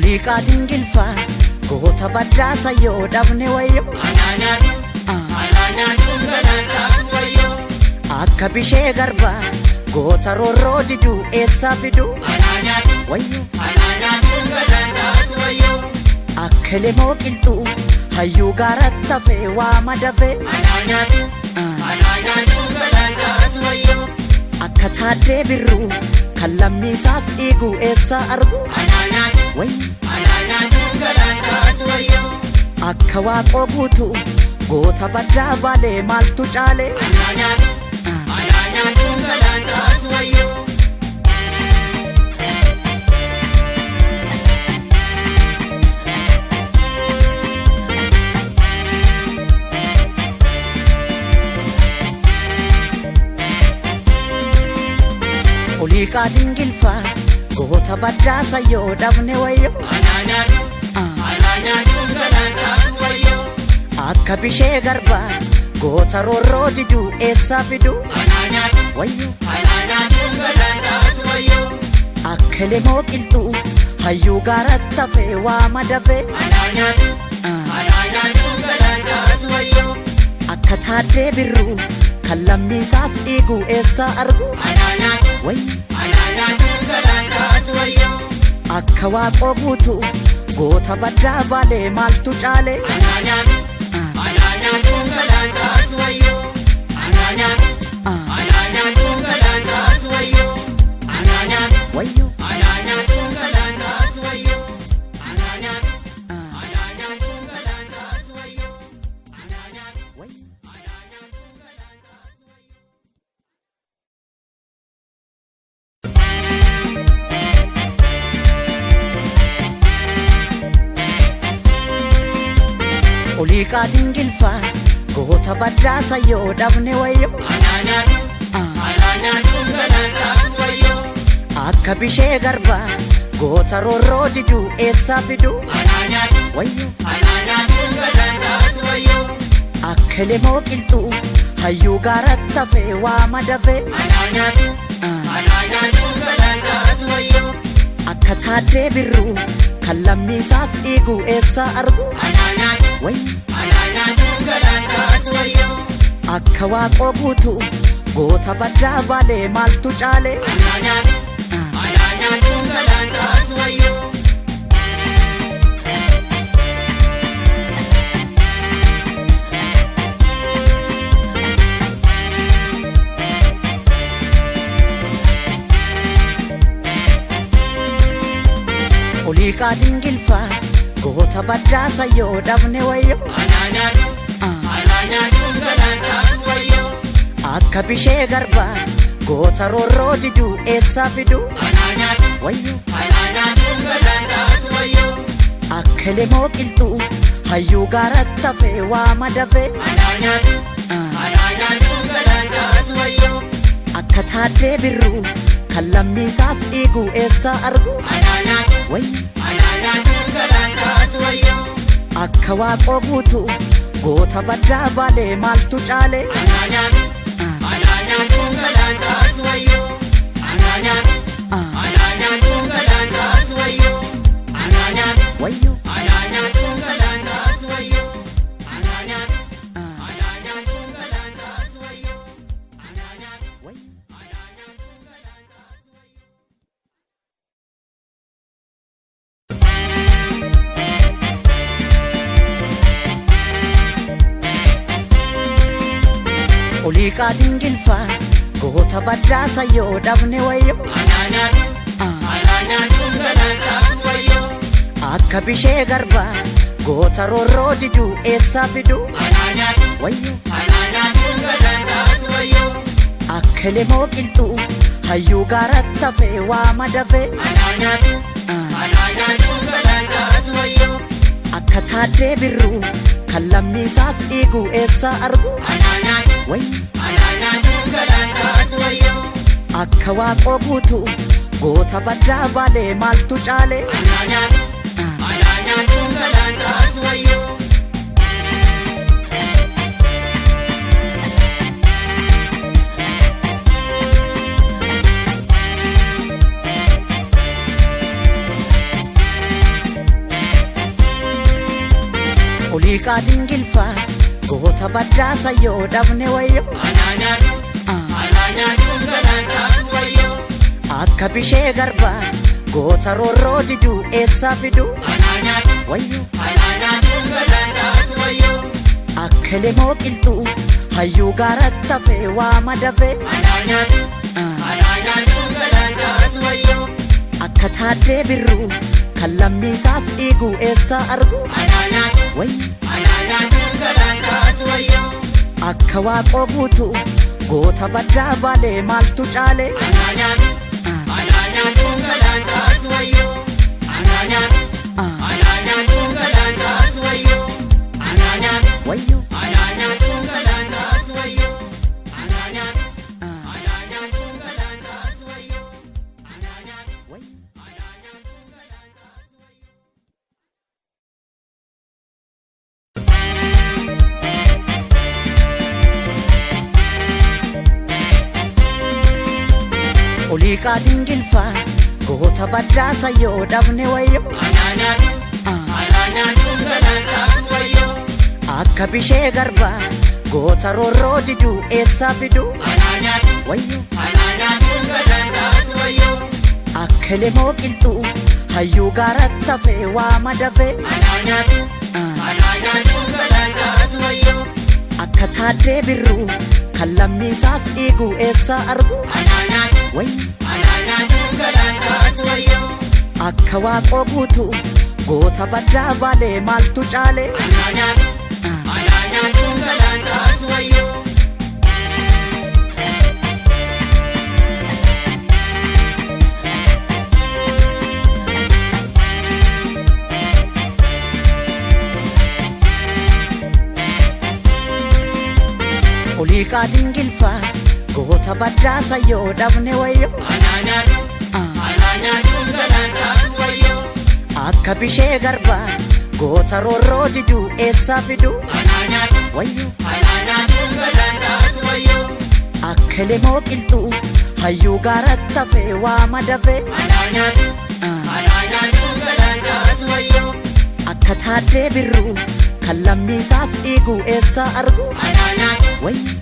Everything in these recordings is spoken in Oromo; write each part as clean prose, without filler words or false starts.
Oliiqaa dingilfaa goota baddaasa yoo dhabne wayyo. Akka bishee garbaa goota roorroo diduu eessaa fiduu wayyo. Akka lemoo qilxuu hayyuu gaaratti hafee waa madafee. Akka taaddee birruu kan lammiisaaf dhiigu eessaa argu wayyo. Akka waaqoo guutuu goota baddaa baalee maaltu caalee. Oliiqaa dingilfaa goota baddaasa yoo dhabne wayyo. Akka bishee garbaa goota roorroo diduu eessaa fiduu wayyo. Akka lemoo qilxuu hayyuu gaaratti hafee waa madafee. Akka taaddee birruu kan lammiisaaf dhiigu eessaa argu wayyo. Akka waaqoo guutuu goota baddaa baalee maaltu caalee. Wayyo. Wayyo. Oliiqaa dingilfaa goota baddaasa yoo dhabne wayyo. Akka bishee garbaa goota roorroo diduu eessaa fiduu wayyo. Akka lemoo qilxuu hayyuu gaaratti hafee waa madafee. Akka taaddee birruu kan lammiisaaf dhiigu eessaa argu wayyo. Akka waaqoo guutuu goota baddaa baalee maaltu caalee. Oliiqaa dingilfaa goota baddaasa yoo dhabne wayyo. Akka bishee garbaa goota roorroo diduu eessaa fiduu wayyo. Akka lemoo qilxuu hayyuu gaaratti hafee waa madafee. Akka taaddee birruu kan lammiisaaf dhiigu eessaa argu wayyo. Akka waaqoo guutuu goota baddaa baalee maaltu caalee. Wayyo. Wayyo. Oliiqaa dingilfaa goota baddaasa yoo dhabne wayyo. Akka bishee garbaa goota roorroo diduu eessaa fiduu wayyo. Akka lemoo qilxuu hayyuu gaaratti hafee waa madafee. Akka taaddee birruu kan lammiisaaf dhiigu eessaa argu wayyo. Akka waaqoo guutuu goota baddaa baalee maaltu caalee. Oliiqaa dingilfaa goota baddaasa yoo dhabne wayyo. Akka bishee garbaa goota roorroo diduu eessaa fiduu wayyo. Akka lemoo qilxuu hayyuu gaaratti hafee waa madafee. Akka taaddee birruu kan lammiisaaf dhiigu eessaa argu wayyo. Akka waaqoo guutuu goota baddaa baalee maaltu caalee. Wayyo. Wayyo. Oliiqaa dingilfaa goota baddaasa yoo dhabne wayyo. Akka bishee garbaa goota roorroo diduu eessaa fiduu wayyo. Akka lemoo qilxuu hayyuu gaaratti hafee waa madafee. Akka taaddee birruu kan lammiisaaf dhiigu eessaa argu wayyo. Akka waaqoo guutuu goota baddaa baalee maaltu caalee. Oliiqaa dingilfaa goota baddaasa yoo dhabne wayyo. Akka bishee garbaa goota roorroo diduu eessaa fiduu wayyo. Akka lemoo qilxuu hayyuu gaaratti hafee waa madafee. Akka taaddee birruu kan lammiisaaf dhiigu eessaa argu wayyo.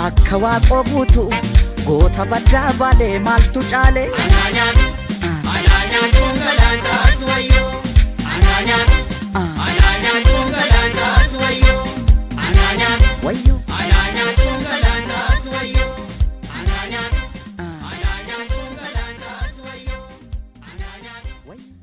Akka waaqoo guutuu goota baddaa baalee maaltu caalee. Wayyo. Wayyo.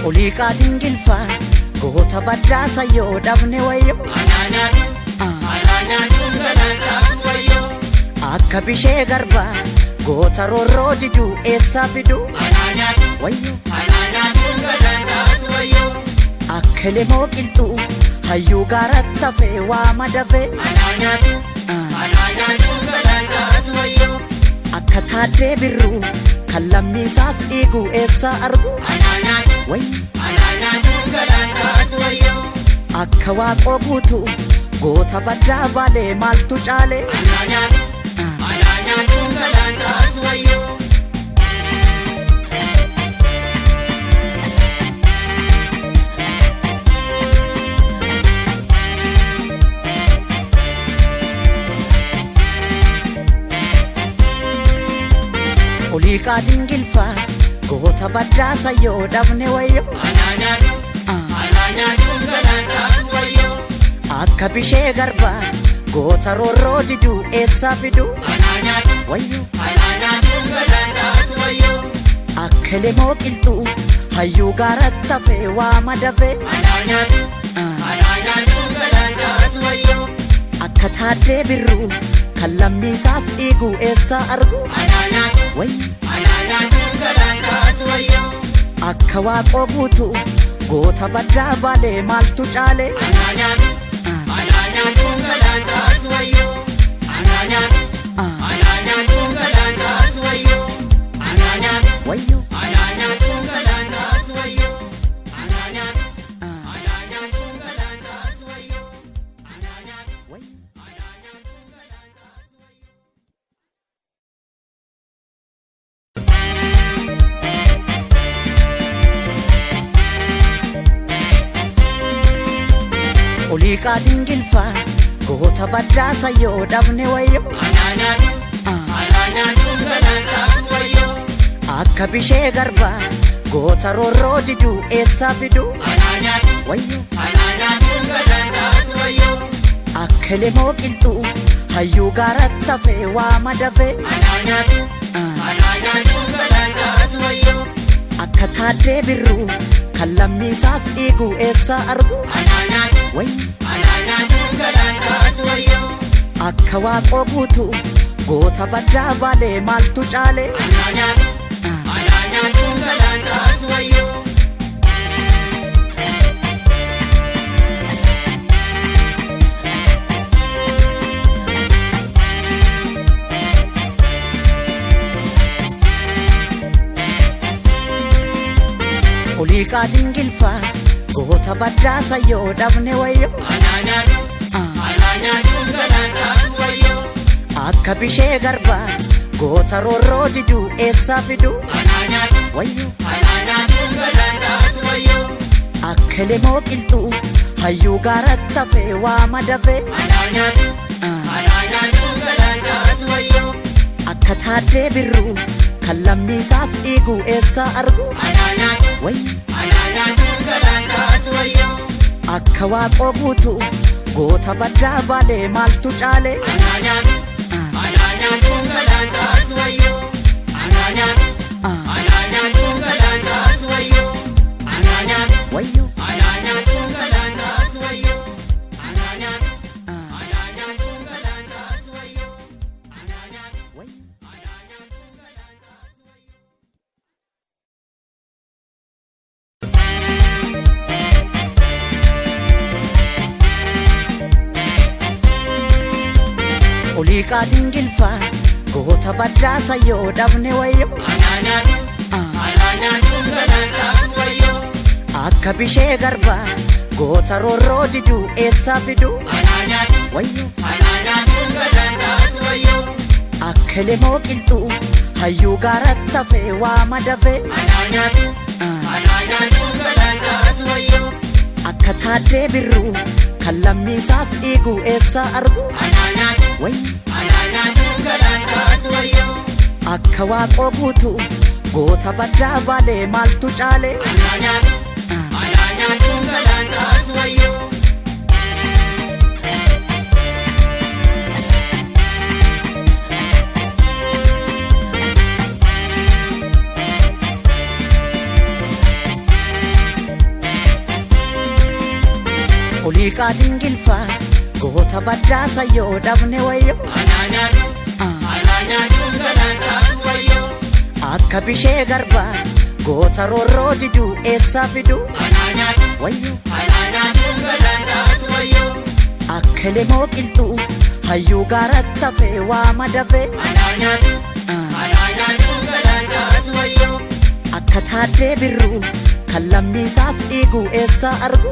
Oliiqaa dingilfaa goota baddaasa yoo dhabne wayyo. Akka bishee garbaa goota roorroo diduu eessaa fiduu wayyo. Akka lemoo qilxuu hayyuu gaaratti hafee waa madafee. Akka taaddee birruu kan lammiisaaf dhiigu eessaa argu wayyo. Akka waaqoo guutuu goota baddaa baalee maaltu caalee. Oliiqaa dingilfaa goota baddaasa yoo dhabne wayyo. Akka bishee garbaa goota roorroo diduu eessaa fiduu wayyo. Akka lemoo qilxuu hayyuu gaaratti hafee waa madafee. Akka taaddee birruu kan lammiisaaf dhiigu eessaa argu wayyo. Akka waaqoo guutuu goota baddaa baalee maaltu caalee. Wayyo. Oliiqaa dingilfaa goota baddaasa yoo dhabne wayyo. Akka bishee garbaa goota roorroo diduu eessaa fiduu wayyo. Akka lemoo qilxuu hayyuu gaaratti hafee waa madafee. Akka taaddee birruu kan lammiisaaf dhiigu eessaa argu wayyo. Akka waaqoo guutuu goota baddaa baalee maaltu caalee. Oliiqaa dingilfaa goota baddaasa yoo dhabne wayyo. Akka bishee garbaa goota roorroo diduu eessaa fiduu wayyo. Akka lemoo qilxuu hayyuu gaaratti hafee waa madafee. Akka taaddee birruu kan lammiisaaf dhiigu eessaa argu wayyo. Akka waaqoo guutuu goota baddaa baalee maaltu caalee. Wayyo. Wayyo. Oliiqaa dingilfaa goota baddaasa yoo dhabne wayyo. Akka bishee garbaa goota roorroo diduu eessaa fiduu wayyo. Akka lemoo qilxuu hayyuu gaaratti hafee waa madafee. Akka taaddee birruu kan lammiisaaf dhiigu eessaa argu wayyo. Akka waaqoo guutuu goota baddaa baalee maaltu caalee. Oliiqaa dingilfaa goota baddaasa yoo dhabne wayyo. Akka bishee garbaa goota roorroo diduu eessaa fiduu wayyo. Akka lemoo qilxuu hayyuu gaaratti hafee waa madafee. Akka taaddee birruu kan lammiisaaf dhiigu eessaa argu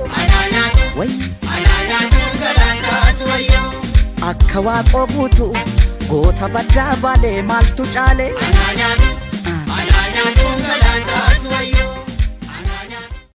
wayyo. Akka waaqoo guutuu goota baddaa baalee maaltu caalee.